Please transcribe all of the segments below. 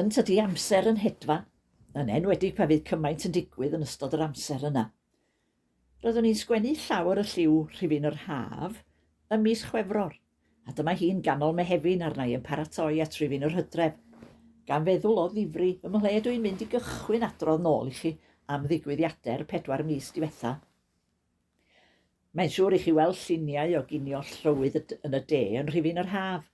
Yn tydi amser yn hedfan, yn enwedig pan fydd cymaint yn digwydd yn ystod yr amser yna. Roeddwn i'n sgwennu llawer y lliw rhifyn yr haf ym mis Chwefror, a dyma hi'n ganol Mehefin arna i yn paratoi at rifyn yr hydref, gan feddwl o ddifri ym mhle dw i'n mynd i gychwyn adrodd nôl i chi am ddigwyddiadau'r 4 mis diwetha. Mae'n siŵr i chi weld lluniau o ginio llywydd yn y de yn rhifyn yr haf.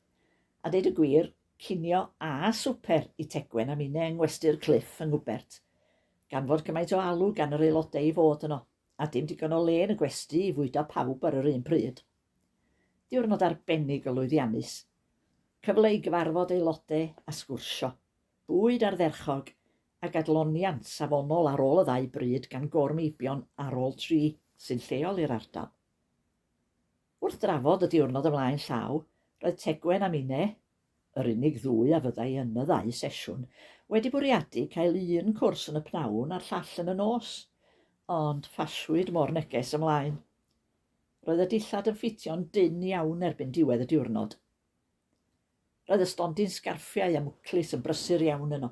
A deud y gwir, cinio a swper i Tegwen a minne yng Ngwesty'r Cliff yng Ngwbert, gan fod cymaint o alw gan yr aelodau i fod yno, a dim digon o le yn y gwesty i fwydo pawb ar yr un pryd. Diwrnod arbennig o lwyddiannus. Cyfle i gyfarfod aelodau a sgwrsio. Bwyd ardderchog, ac adloniant safonol ar ôl y ddau bryd gan Gôr Meibion ar ôl tri sy'n lleol i'r ardal. Wrth drafod y diwrnod ymlaen llaw, roedd Tegwen a minne, yr unig ddwy a fyddai yn y ddau sesiwn, wedi bwriadu cael un cwrs yn y pnawn a'r llall yn y nos, ond ffasiwyd mo'r neges ymlaen. Roedd y dillad yn ffitio'n dynn iawn erbyn diwedd y diwrnod. Roedd y stondin sgarffiau a mwclis yn brysur iawn yno,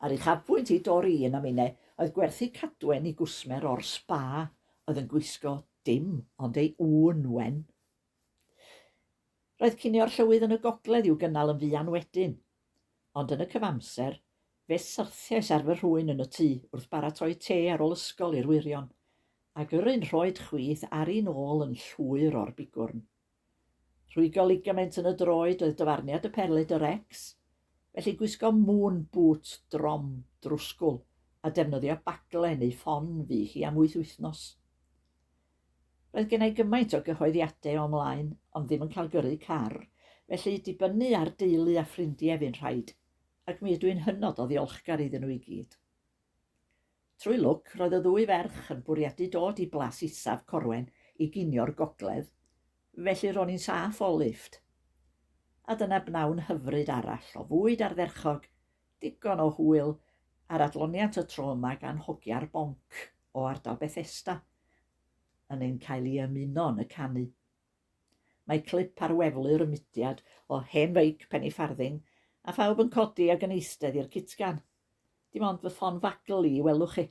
a'r uchafbwynt i Doreen a minne oedd gwerthu cadwen i gwsmer o'r sba oedd yn gwisgo dim ond ei ŵyn wen. Roedd cinio'r llywydd yn y gogledd i'w gynnal yn fuan wedyn, ond yn y cyfamser, fe syrthiais ar fy rhwyn yn y tŷ wrth baratoi te ar ôl ysgol i'r wyrion, a gyrru'n rhoed chwith ar i'n ôl yn llwyr o'r bigwrn. Rhwygo ligament yn y droed oedd dyfarniad y Perle de Rex, felly gwisgo moon boot drom drwsgwl a defnyddio bagle neu ffon fu hi am wyth wythnos. Roedd gennai gymaint o gyhoeddiadau o 'mlaen ond ddim yn cael gyrru car, felly dibynnu ar deulu a ffrindiau fu'n rhaid, ac mi ydw i'n hynod o ddiolchgar iddyn nhw i gyd. Trwy lwc, roedd y ddwy ferch yn bwriadu dod i Blas Isaf, Corwen, i ginio'r gogledd, felly ro'n i'n saff o lifft. A dyna bnawn hyfryd arall o fwyd ardderchog, digon o hwyl, a'r adloniant y tro yma gan hogia'r bonc o ardal Bethesda yn ein cael i ymuno yn y canu. Mae clip ar weflu'r y mudiad o hen feic Penny Farthing a phawb yn codi ag yn eistedd i'r cytgan. Dim ond fy ffon fagl i welwch chi.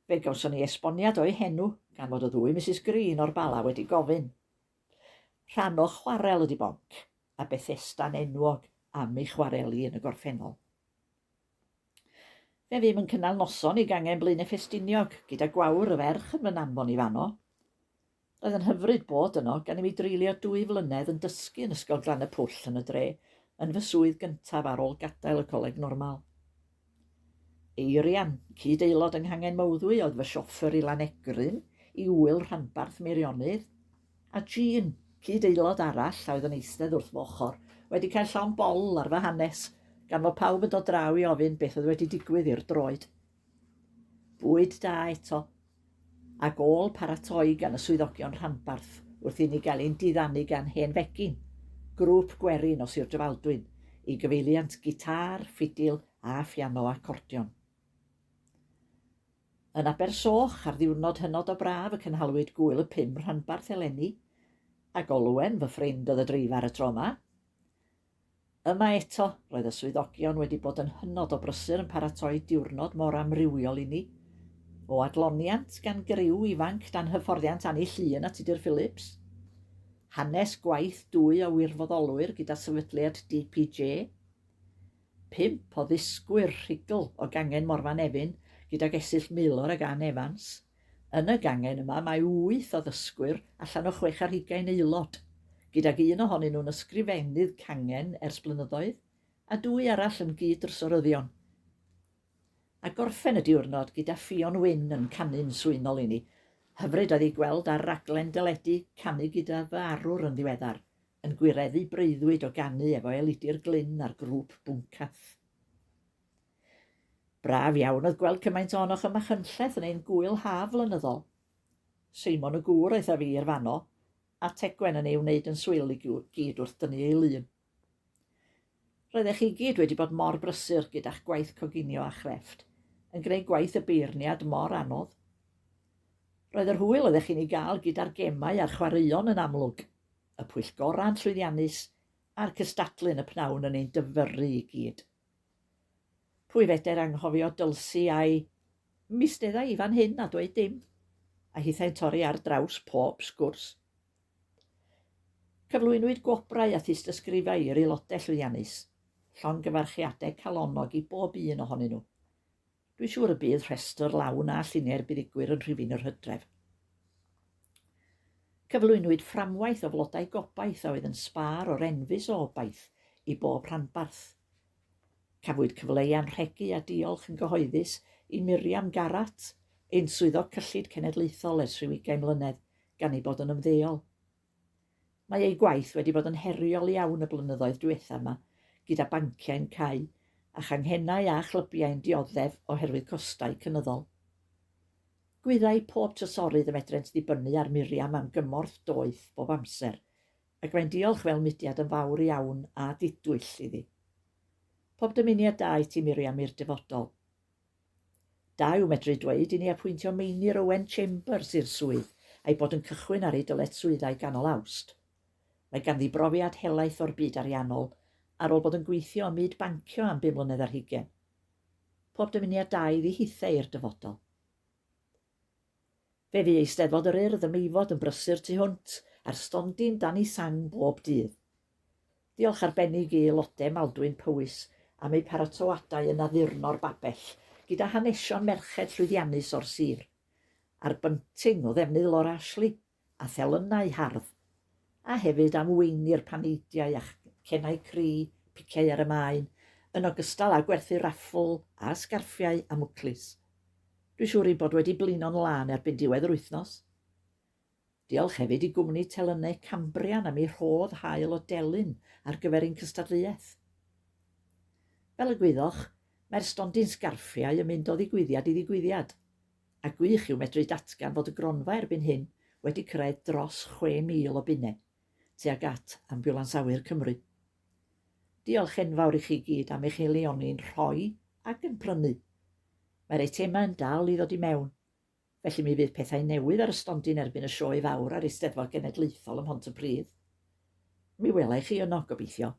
Fe gawson ni esboniad o'i henw gan fod y ddwy Misus Green o'r Bala wedi gofyn. Rhan o chwarel ydi Bonc, a Bethesda'n enwog am ei chwareli yn y gorffennol. Fe fum yn cynnal noson i gangen Blaenau Ffestiniog gyda Gwawr y ferch yn fy nanfon i fanno. Roedd yn hyfryd bod yno gan i mi dreulio dwy flynedd yn dysgu yn Ysgol Glan y Pwll yn y dre, yn fy swydd gyntaf ar ôl gadael y Coleg Normal. Eirian, cyd-aelod yng Nghangen Mawddwy oedd fy sioffer i Lanegryn i ŵyl rhanbarth Meirionnydd, a Jean, cyd-aelod arall a oedd yn eistedd wrth fy ochr, wedi cael llond bol ar fy hanes, gan fod pawb yn dod draw i ofyn beth oedd wedi digwydd i'r droed. Bwyd da eto, ac ôl paratoi gan y swyddogion rhanbarth wrth i ni gael ein diddanu gan Hen Fegin, grŵp gwerin o Sir Drefaldwyn, i gyfeiliant gitâr, ffidil a phiano acordion. Yn Abersoch, ar ddiwrnod hynod o braf y cynhalwyd Gŵyl y Pum Rhanbarth eleni, ac Olwen, fy ffrind, oedd y dreifar y tro yma. Yma eto, roedd y swyddogion wedi bod yn hynod o brysur yn paratoi diwrnod mor amrywiol i ni. O adloniant gan griw ifanc dan hyfforddiant Anni Llŷn a Tudur Phillips, hanes gwaith dwy o wirfoddolwyr gyda sefydliad DPJ, pump o ddysgwyr rhugl o gangen Morfa Nefyn gydag Esyllt Maelor ag Ann Evans, Yn y gangen yma mae wyth o ddysgwyr allan o chwech ar hugain aelod, gydag un ohonyn nhw'n ysgrifennydd cangen ers blynyddoedd, a dwy arall yn gyd-drysoryddion. A gorffen y diwrnod gyda Ffion Wyn yn canu'n swynol i ni. Hyfryd oedd ei gweld ar raglen deledu Canu Gyda Fy Arwr yn ddiweddar, yn gwireddu breuddwyd o ganu efo Elidir Glyn a'r grŵp Bwncath. Braf iawn oedd gweld cymaint ohonoch ym Machynlleth yn ein gŵyl haf flynyddol. Seimon y gŵr aeth â fi i'r fanno, a Tegwen yn ei wneud yn swil i gyd wrth dynnu ei lun. Roeddech chi gyd wedi bod mor brysur gyda'ch gwaith coginio a chrefft, yn gwneud gwaith y beirniad mor anodd. Roedd yr hwyl oeddech chi'n ei gael gyda'r gemau a'r chwaraeon yn amlwg, y pwyllgorau'n llwyddiannus a'r cystadlu yn y pnawn yn ein dyfyrru i gyd. Pwy feder anghofio Dulcie a'i Mi stedda i fan hyn a dweud dim, a hithau'n torri ar draws pob sgwrs. Cyflwynwyd gwobrau a thystysgrifau i'r aelodau llwyddiannus. Llongyfarchiadau calonnog i bob un ohonyn nhw. Dwi'n siŵr y bydd rhestr lawn a lluniau'r buddugwyr yn rhifyn yr hydref. Cyflwynwyd fframwaith o flodau gobaith a oedd yn sbâr o'r enfys o obaith i bob rhanbarth. Cafwyd cyfle i anrhegu a diolch yn gyhoeddus i Miriam Garratt, ein Swyddog Cyllid Cenedlaethol ers rhyw ugain mlynedd, gan ei bod yn ymddeol. Mae ei gwaith wedi bod yn heriol iawn y blynyddoedd diwethaf 'ma, gyda banciau'n cau, a changhennau a chlybiau'n dioddef oherwydd costau cynyddol. Gwyddai pob trysorydd y medrent ddibynnu ar Miriam am gymorth doeth bob amser, ac mae'n diolch fel mudiad yn fawr iawn a didwyll iddi. Pob dymuniad da i ti Miriam i'r dyfodol. Da yw medru dweud i ni apwyntio Meinir Owen Chambers i'r swydd a'i bod yn cychwyn ar ei dyletswyddau ganol Awst. Mae ganddi brofiad helaeth o'r byd ariannol ar ôl bod yn gweithio ym myd bancio am bum mlynedd ar hugain. Pob dymuniad da iddi hithe i'r dyfodol. Fe fu Eisteddfod yr Urdd ym Meifod yn brysur tu hwnt, a'r stondin dan ei sang bob dydd. Diolch arbennig i aelodau Maldwyn Powys am eu paratoadau yn addurno'r babell gyda hanesion merched llwyddiannus o'r sir, a'r bunting o ddefnydd Laura Ashley, a thelynau hardd, a hefyd am weini'r paneidiau a chacennau cri, piciau ar y maen, yn ogystal â gwerthu raffl a sgarffiau a mwclis. Dwi'n siŵr ein bod wedi blino'n lân erbyn diwedd yr wythnos. Diolch hefyd i gwmni telynau Cambrian am eu rhodd hael o delyn ar gyfer ein cystadleuaeth. Fel y gwyddoch, mae'r stondin sgarffiau yn mynd o ddigwyddiad i ddigwyddiad. A gwych yw medru datgan fod y gronfa erbyn hyn wedi cyrraedd dros 6,000 o bunnau tuag at Ambiwlans Awyr Cymru. Diolch enfawr i chi gyd am eich haelioni'n rhoi ac yn prynu. Mae'r eitemau yn dal i ddod i mewn, felly mi fydd pethau newydd ar y stondin erbyn y Sioe Fawr a'r Eisteddfod Genedlaethol ym Mhontypridd. Mi wela i chi yno, gobeithio.